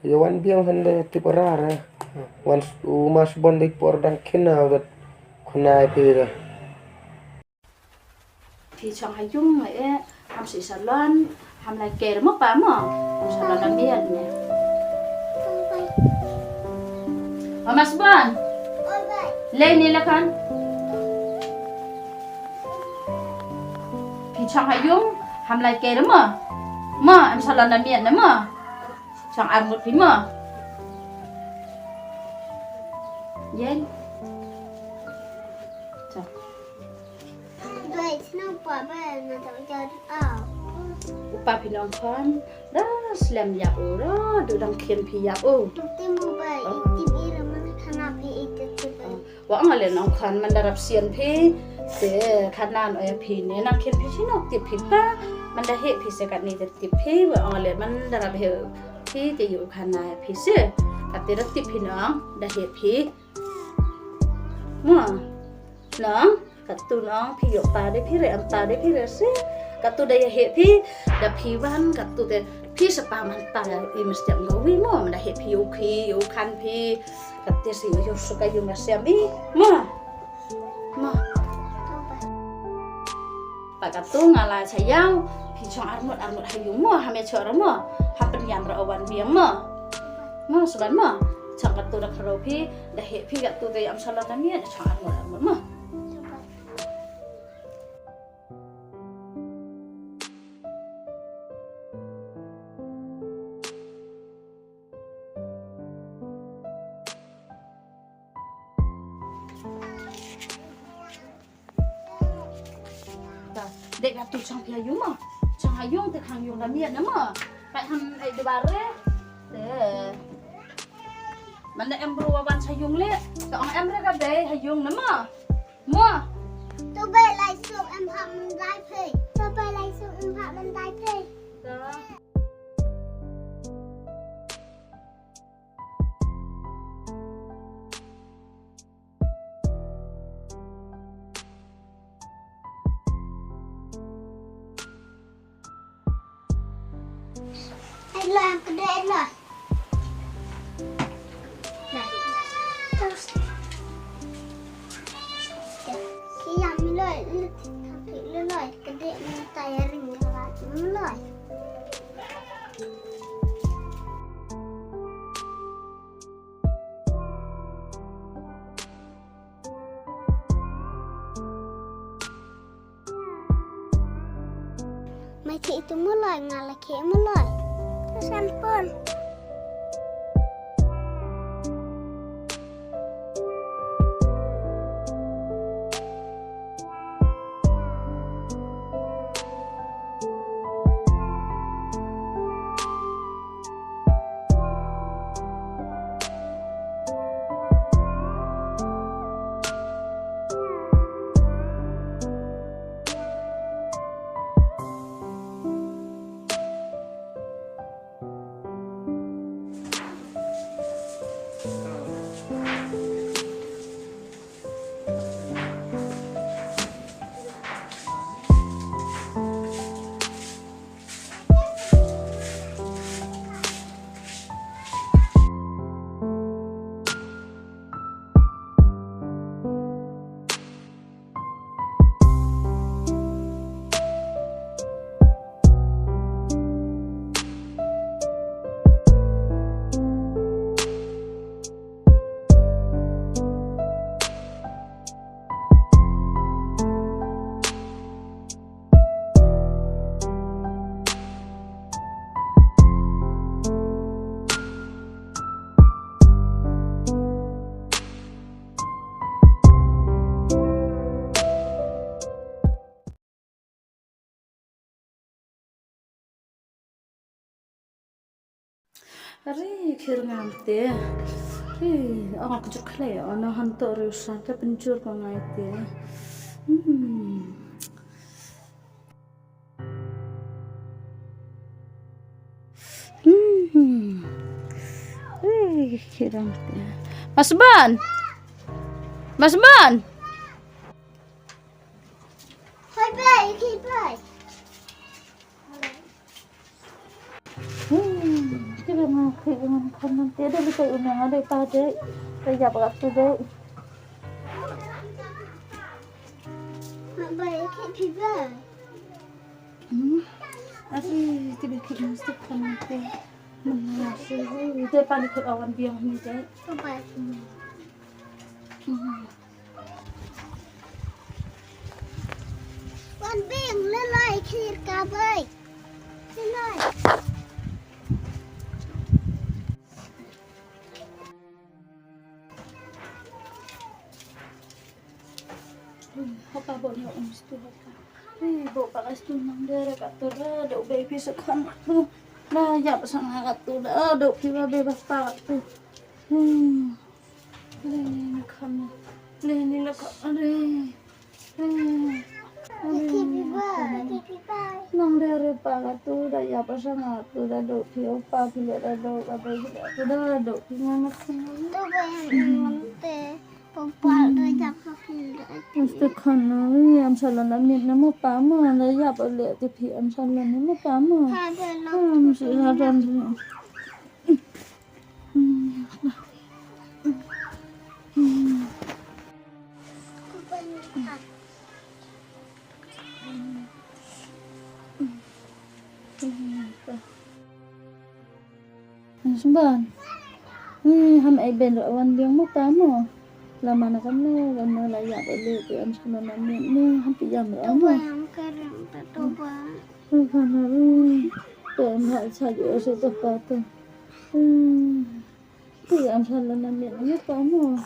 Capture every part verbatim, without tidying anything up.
Ïa wan biang hynda tip ara re. Wan s-, u Mas Bon dei por dang khynnah u dat khynnah phi re. Phi chong ha ïung eh, ham sih salon, ham lai ker mo pa mo. Ham salon na miet ne. O Mas Bon. Lei ni la kan. Phi chong ha ïung, ham lai ker mo. Mo, ham salon na miet ne mo. Chong arngut phi mo. Yen. Chong. Doi, sino pa ba na ta ja a. U pa phi nongkhon da slem ïa u, da du dang khien phi ïa u. Tim u ba, tim i ra man khana phi i te te ba. Wa ong le nongkhon man da rap sian phi, te khana no ïa phi ne nang khien phi sino tip phi pa, man da heh phi se katne te tip phi, wa ong le man da rap heh phi te ïoh khana ïa phi se, kate da tip phi nong, da heh phi. Mo. Nong, katu nong phi ïoh pa de phi re, em pa de phi re se. Katu da ïa heh phi, da phi wan, katu te phi sa pa man pa, i mesti am gawi mo, man da heh phi ïoh khi, ïoh khan phi. Kate si ïoh suka ïoh ngasem i. Mo. Mo. Pa katu nga la cha ïaw, phi chong arngut arngut ha ïung mo, ha me chong mo, ha pynïam ra wan biang mo. Mo, Sban mo, chong katu da khraw phi, da heh phi katu da ïam salon na miet, chong arngut arngut mo. Dek katu chong phi ha ïung mo. Chong ha ïung te khang ïung da miet na mo. Kai ham ai dubar re. Te. Man da em bru wan cha ïung le. Te ong em re ka bei ha ïung na mo. Mo. Tu bei lai suk em ha man dai phi. Tu bei lai suk em ha man dai phi. Ai lo, em kdeh lo. Ki ïam lo, lo, lo, kdeh lo, tiring lo. Mai khie itu mulai, nga la khie mulai. Sampun. Are, khir ngam te. Are, ong ka juk khlei, ono hanto re usa te pynjur ko ngai te. Hmm. Hmm. Are, khir ngam te. Mas Ban. Mas Ban. Hai, bai, hai, bai. Hmm, kita Nga khie ngan kham ngan te da lei kai u nang a dei pa dei. Ka ïap ka tu dei. Bai khie phi bai. Hmm. Asi ti bai khie ngan stuk kham ngan te. Hmm, asi. Te pa ni khut awan biang ni dei. Bai. Hmm. Wan beng le lai khir ka bai. Le lai. Hopa bo ni um stu hopa. Hei bo pa ka stu nang dere ka tu da do baby sa khan tu. Na ya pa sang ha ka tu da do phi ba be ba pa ka tu. Hmm. Lei ni kham. Lei ni la kham. Lei. Lei. Lei. Nang dere pa ka tu da ya pa sang ha tu da do phi o pa phi le da do ka be phi da tu da do phi ma ma kham. Tu ba yang te. Pa pa da ya pa phi da. Mesti khana ni am salan amit na mo pa mo da ya pa le te phi am salan ni mo pa mo. Ha da lo. Am si ha dan. Sumban. Ni ham ai ben ro wan biang mo pa mo. La mana kam ne wan mo la ya ba le te am sumban na ni ni ham pi yam ro mo. Ri khana ri. Te ma cha ju se to pa to. Hmm. Te am sa la na miet ni pa mo.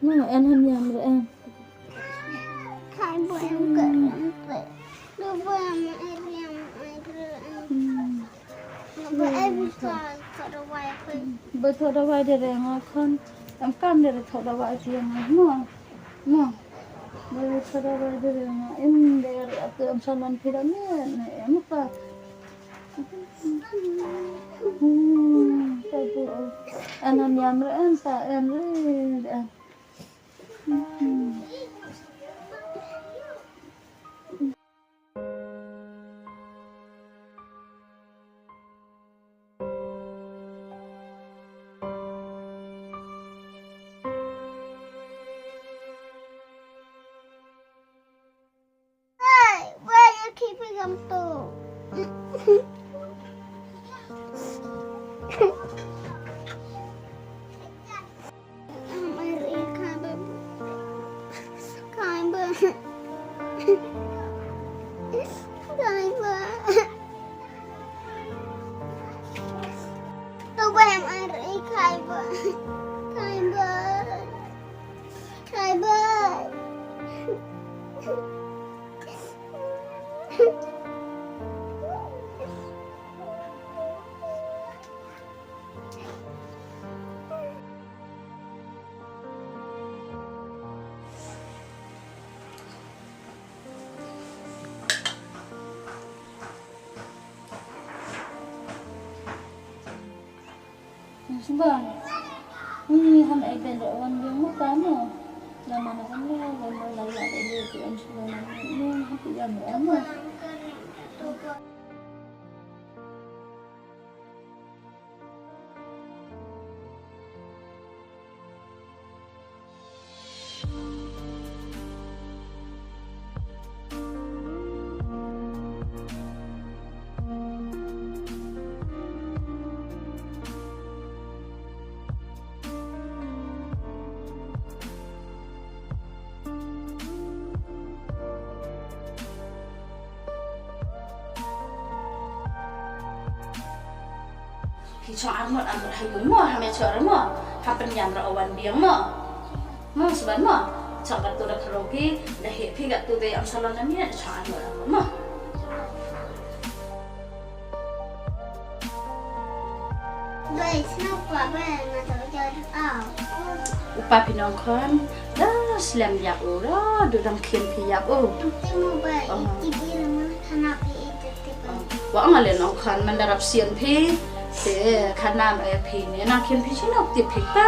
Mo en ham yam re en. Kai bo em ka em pe. Lo bo em em em em. Hmm. Bo em sa ka da wai pe. Bo to da wai de re nga khon. Am kam de re to da wai pe nga mo. Mo. Bo to da wai de re nga. Em de re atu am sa man pi da ne ne em pa. Ana miam re an ta en re an. Hey, why you keeping them too? Kai bai. Kai bai. Sumban. Ni ham ai ben ro wan biang mo pa mo. La mana kan le wan mo la ya de le tu an sumban ni ham pi yam ro mo. Phi chong arngut arngut ha ïing mo, ha me chong arngut mo, ha pynïam ra wan biang mo. Mo sban mo, chong katu da karaoke, da heh phi katu da ïam salon na miet, chong arngut arngut mo. Bai, snow pa bai, nga to jar au. U pa phi nong khon, da slem ïap u, da du dang khien phi ïap u. Ti mo bai, ti bi la man khana phi e te te bai. Wa nga le nong khon man da rap sien phi, te khana ma e phi ne, nang khien phi sino ti phi pa.